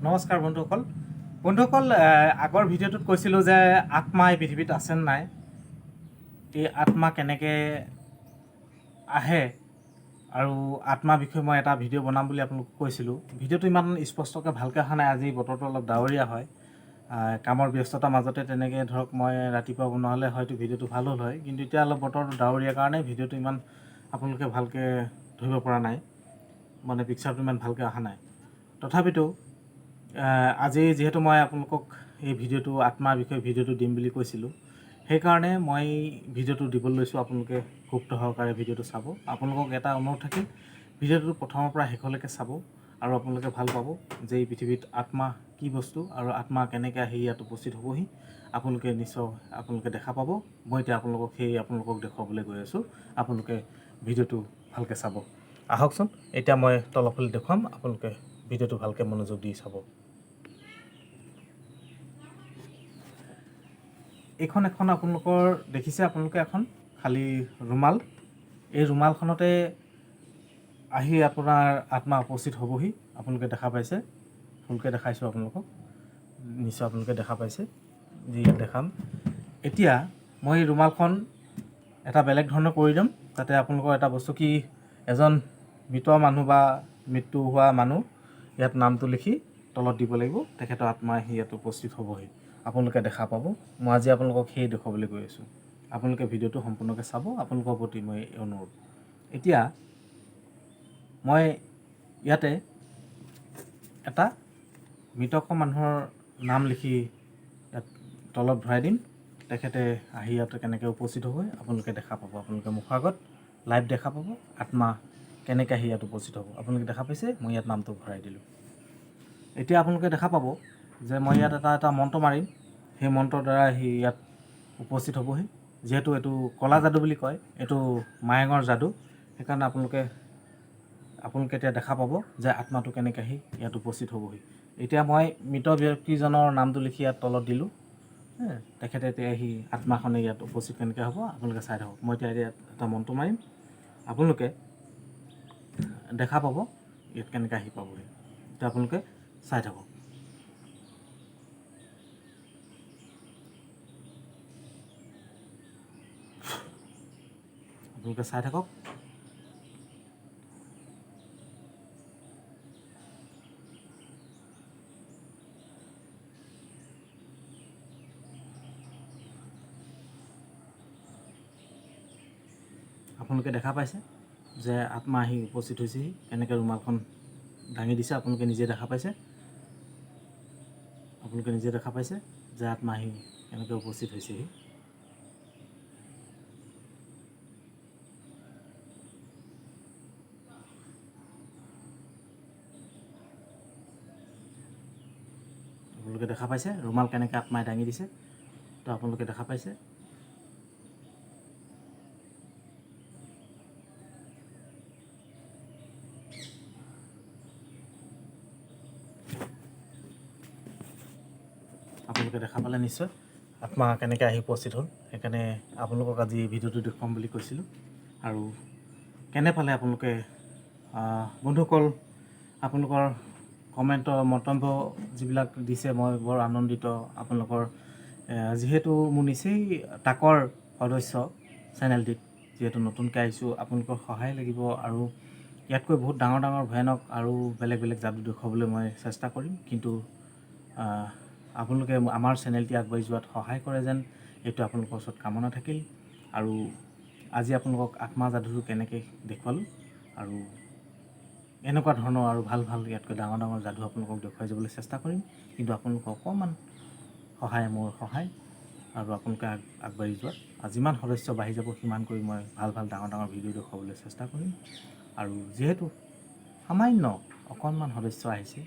নমস্কাৰ বন্ধুসকল। বন্ধুসকল, আগৰ ভিডিঅ'টোত কৈছিলোঁ যে আত্মা এই পৃথিৱীত আছে নে নাই, এই আত্মা কেনেকৈ আহে আৰু আত্মা বিষয়ে মই এটা ভিডিঅ' বনাম বুলি আপোনালোকক কৈছিলোঁ। ভিডিঅ'টো ইমান স্পষ্টকৈ ভালকৈ অহা নাই, আজি বতৰটো অলপ ডাৱৰীয়া হয়। কামৰ ব্যস্ততাৰ মাজতে তেনেকৈ ধৰক মই ৰাতিপুৱা বনোৱা হ'লে হয়তো ভিডিঅ'টো ভাল হ'ল হয়, কিন্তু এতিয়া অলপ বতৰটো ডাৱৰীয়া কাৰণে ভিডিঅ'টো ইমান আপোনালোকে ভালকৈ ধৰিব পৰা নাই, মানে পিকচাৰটো ইমান ভালকৈ অহা নাই। তথাপিতো আজি যিহেতু মই আপোনালোকক এই ভিডিঅ'টো আত্মাৰ বিষয়ে ভিডিঅ'টো দিম বুলি কৈছিলোঁ, সেইকাৰণে মই ভিডিঅ'টো দিবলৈ লৈছোঁ। আপোনালোকে গুৰুত্ব সহকাৰে ভিডিঅ'টো চাব। আপোনালোকক এটা অনুৰোধ থাকিল, ভিডিঅ'টো প্ৰথমৰ পৰা শেষলৈকে চাব আৰু আপোনালোকে ভাল পাব যে এই পৃথিৱীত আত্মা কি বস্তু আৰু আত্মা কেনেকৈ আহি ইয়াত উপস্থিত হ'বহি। আপোনালোকে নিশ্চয় আপোনালোকে দেখা পাব। মই এতিয়া আপোনালোকক সেই আপোনালোকক দেখুৱাবলৈ গৈ আছোঁ, আপোনালোকে ভিডিঅ'টো ভালকৈ চাব। আহকচোন, এতিয়া মই তলফালে দেখুৱাম, আপোনালোকে ভিডিঅ'টো ভালকৈ মনোযোগ দি চাব। এইখন এখন আপোনালোকৰ দেখিছে, আপোনালোকে এখন খালী ৰুমাল। এই ৰুমালখনতে আহি আপোনাৰ আত্মা উপস্থিত হ'বহি। আপোনালোকে দেখা পাইছে, ফুলকৈ দেখাইছোঁ আপোনালোকক, নিশ্চয় আপোনালোকে দেখা পাইছে যি ইয়াত দেখাম। এতিয়া মই এই ৰুমালখন এটা বেলেগ ধৰণে কৰি দিম, তাতে আপোনালোকৰ এটা বস্তু কি, এজন মৃত মানুহ বা মৃত্যু হোৱা মানুহ ইয়াত নামটো লিখি তলত দিব লাগিব, তেখেতৰ আত্মা আহি ইয়াত উপস্থিত হ'বহি। আপোনালোকে দেখা পাব। মই আজি আপোনালোকক সেই দেখুৱাবলৈ গৈ আছোঁ। আপোনালোকে ভিডিঅ'টো সম্পূৰ্ণকৈ চাব, আপোনালোকৰ প্ৰতি মই অনুৰোধ। এতিয়া মই ইয়াতে এটা মৃতক মানুহৰ নাম লিখি ইয়াত তলত ভৰাই দিম। তেখেতে আহি ইয়াত কেনেকৈ উপস্থিত হ'ব আপোনালোকে দেখা পাব। আপোনালোকে মুখৰ আগত লাইভ দেখা পাব আত্মা কেনেকৈ আহি ইয়াত উপস্থিত হ'ব। আপোনালোকে দেখা পাইছে, মই ইয়াত নামটো ভৰাই দিলোঁ। এতিয়া আপোনালোকে দেখা পাব যে মই ইয়াত এটা এটা মন্ত্ৰ মাৰিম, সেই মন্ত্ৰৰ দ্বাৰা সি ইয়াত উপস্থিত হ'বহি। যিহেতু এইটো ক'লা যাদু বুলি কয়, এইটো মায়েঙৰ যাদু, সেইকাৰণে আপোনালোকে এতিয়া দেখা পাব যে আত্মাটো কেনেকৈ আহি ইয়াত উপস্থিত হ'বহি। এতিয়া মই মৃত ব্যক্তিজনৰ নামটো লিখি ইয়াত তলত দিলোঁ। তেখেতে এতিয়া আহি আত্মাখনে ইয়াত উপস্থিত কেনেকৈ হ'ব আপোনালোকে চাই থাকক। মই এতিয়া ইয়াত এটা মন্ত্ৰ মাৰিম, আপোনালোকে দেখা পাব ইয়াত কেনেকৈ আহি পাবহি। এতিয়া আপোনালোকে চাই থাকক। আপোনালোকে চাই থাকক। আপোনালোকে দেখা পাইছে যে আত্মা আহি উপস্থিত হৈছেহি, কেনেকৈ ৰুমালখন দাঙি দিছে আপোনালোকে নিজে দেখা পাইছে। আপোনালোকে নিজে দেখা পাইছে যে আত্মা আহি কেনেকৈ উপস্থিত হৈছেহি। আপোনালোকে দেখা পাইছে ৰুমাল কেনেকৈ আত্মাই দাঙি দিছে, তো আপোনালোকে দেখা পাইছে। আপোনালোকে দেখা পালে নিশ্চয় আত্মা কেনেকৈ আহি উপস্থিত হ'ল। সেইকাৰণে আপোনালোকক আজি এই ভিডিঅ'টো দেখুৱাম বুলি কৈছিলোঁ। আৰু কেনে পালে আপোনালোকে বন্ধুসকল, আপোনালোকৰ কমেণ্টৰ মন্তব্য যিবিলাক দিছে মই বৰ আনন্দিত। আপোনালোকৰ যিহেতু মোৰ নিচেই তাকৰ সদস্য চেনেলটিত, যিহেতু নতুনকৈ আহিছোঁ, আপোনালোকৰ সহায় লাগিব। আৰু ইয়াতকৈ বহুত ডাঙৰ ডাঙৰ ভয়ানক আৰু বেলেগ বেলেগ যাদু দেখুৱাবলৈ মই চেষ্টা কৰিম, কিন্তু আপোনালোকে আমাৰ চেনেলটি আগবাঢ়ি যোৱাত সহায় কৰে যেন এইটো আপোনালোকৰ ওচৰত কামনা থাকিল। আৰু আজি আপোনালোকক আত্মা যাদুটো কেনেকৈ দেখুৱালোঁ আৰু এনেকুৱা ধৰণৰ আৰু ভাল ভাল ইয়াতকৈ ডাঙৰ ডাঙৰ যাদু আপোনালোকক দেখুৱাই যাবলৈ চেষ্টা কৰিম, কিন্তু আপোনালোকৰ অকণমান সহায় মোৰ সহায় আৰু আপোনালোকে আগবাঢ়ি যোৱাত আৰু যিমান সদস্য বাঢ়ি যাব সিমান কৰি মই ভাল ভাল ডাঙৰ ডাঙৰ ভিডিঅ' দেখুৱাবলৈ চেষ্টা কৰিম। আৰু যিহেতু সামান্য অকণমান সদস্য আহিছে,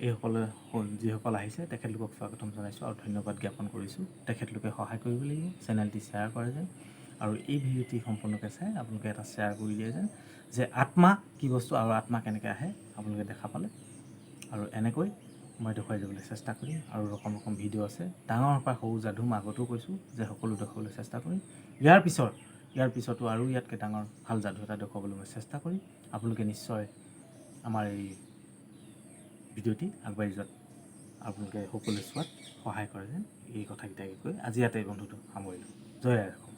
এইসকলে যিসকল আহিছে তেখেতলোকক স্বাগতম জনাইছোঁ আৰু ধন্যবাদ জ্ঞাপন কৰিছোঁ। তেখেতলোকে সহায় কৰিব লাগিব, চেনেলটি শ্বেয়াৰ কৰে যেন আৰু এই ভিডিঅ'টি সম্পূৰ্ণকৈ চাই আপোনালোকে এটা শ্বেয়াৰ কৰি দিয়ে যেন, যে আত্মা কি বস্তু আৰু আত্মা কেনেকৈ আহে আপোনালোকে দেখা পালে। আৰু এনেকৈ মই দেখুৱাই যাবলৈ চেষ্টা কৰিম। আৰু ৰকম ৰকম ভিডিঅ' আছে, ডাঙৰৰ পৰা সৰু যাদু মই আগতেও কৈছোঁ যে সকলো দেখুৱাবলৈ চেষ্টা কৰিম। ইয়াৰ পিছতো আৰু ইয়াতকৈ ডাঙৰ ভাল যাদু এটা দেখুৱাবলৈ মই চেষ্টা কৰিম। আপোনালোকে নিশ্চয় আমাৰ এই ভিডিঅ'টি আগবাঢ়ি যোৱাত আপোনালোকে সকলোৱে চোৱাত সহায় কৰে যেন, এই কথাকেইটাকে কৈ আজি ইয়াতে বন্ধুটো সামৰিলোঁ। জয় আই অসম।